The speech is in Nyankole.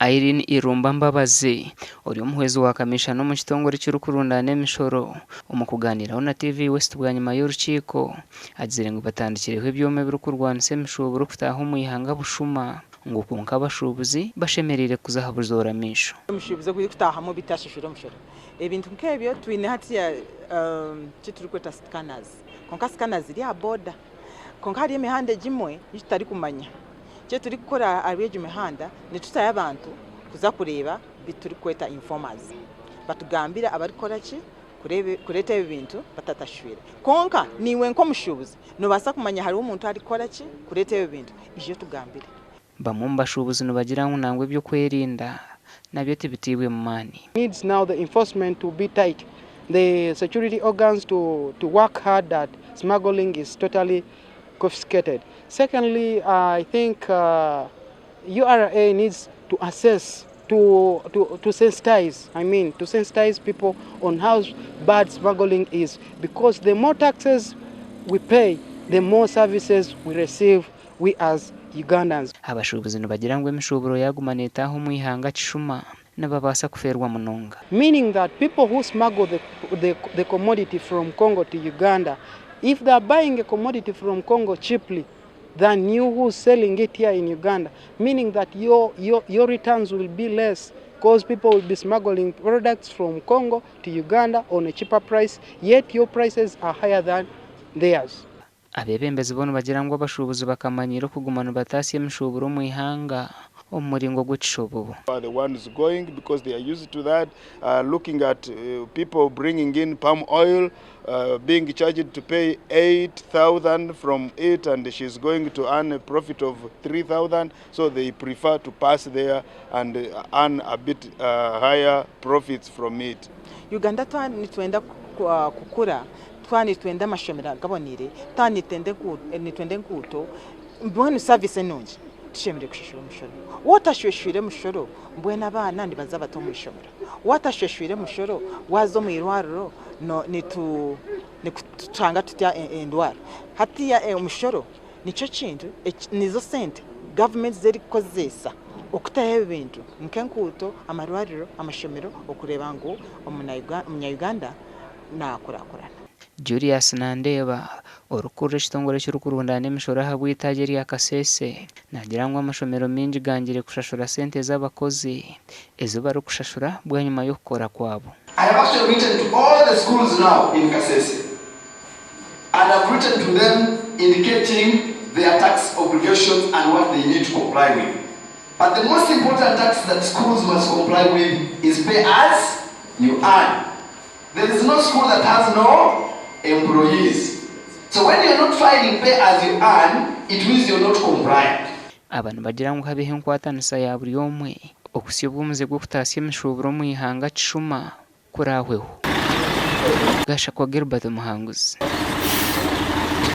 Irene Irumba Mbabazi, ori omuhwezi wa kamishana omu kitongore ekirikurundaana emishoro, omu kugaaniiraho na TV West bwanyima y'orukiiko, agizire ngu batandikireho ebyoma ebirikurwanisa emishuuburo kutaaha omu ihanga bushuma, ngu kwonka abashuubuzi bashemereire kuza aha buzoora maisho. Omushuubuzi ogurikutaahamu bitashashura omushoro. Ebintu nk'ebyo twine hatiiya eki turikweta scanners kwonka scanners ziri aha boda. Kwonka hariyo emihanda egimwe ei tutarikumanya. Eki turikukora ahari egyo mihanda nitutayo abantu kuza kureeba bi turikweta informers batugambire abarikukora ki kureeta ebi bintu batatashwire. Kwonka naiwe nk'omushuubuzi noobaasa kumanya hariho omuntu arikukora ki kureeta ebi bintu, ija otugambire. Bamwe omu bashuubuzi nibagira ngu nangwa eby'okwerinda nabyo tibiteibwemu maani. Needs now the enforcement to be tight, the security organs to to work hard that smuggling is totally confiscated. Secondly, I think URA needs to assess to to to sensitize, I mean to sensitize people on how bad smuggling is because the more taxes we pay, the more services we receive we as Ugandans. Abashuubuzi nibagira ngu emishuuburo yaaguma neetaaha omu ihanga kishuma, nibabaasa kufeerwa munonga. Meaning that people who smuggle the, the, the commodity from Congo to Uganda, if they are buying a commodity from Congo cheaply than you who's selling it here in Uganda, meaning that your, your, your returns will be less because people will be smuggling products from Congo to Uganda on a cheaper price, yet your prices are higher than theirs. Abeebembezi bo nibagira ngu abashuubuzi bakamanyiira okuguma nibataasya emishuuburo omu ihanga omu muringo gw'ekishobobo. Are the ones going because they are used to that looking at people bringing in palm oil being charged to pay 8000 from it and she's going to earn a profit of 3000 so they prefer to pass there and earn a bit higher profits from it. Uganda twaba nitwenda kukura Twaba nitwenda amashomero agaboneire, twaba nitwenda enguuto, mbwenu saviisi enungi, tushemereire kushashura omushoro. Waaba otashashwire mushoro, mbwenu abaana nibaza bata omu ishomero? Waaba otashashwire mushoro, waaza omu irwariro nitushanga tutya endwara? Hatiiya omushoro nikyo kintu, nizo sente gavumenti ezi erikukozesa okutaho ebintu nk'enguuto, amarwariro, amashomero okureeba ngu omunya-Uganda naakurakurana. Julius Nandeba, orikukurira ekitongore ekirikurundaana emishoro ahabw'eitaagi erya Kasese, naagira ngu amashomero maingi gangire kushashura sente z'abakozi ezi barikushashura bwanyima y'okukora kwabo. I have actually written to all the schools now in Kasese and have written to them indicating their tax obligations and what they need to comply with. But the most important tax that schools must comply with is pay as you earn. There is no school that has no employees. So when you're not filing pay as you earn, it means you're not compliant. Aba nibagira ngu habeho enkwatanisa ya buri omwe okuhitsya obu omuze gw'okutaasya emishuuburo omu ihanga kishuma kuraahweho. Gashakwa Gilbert Muhanguzi.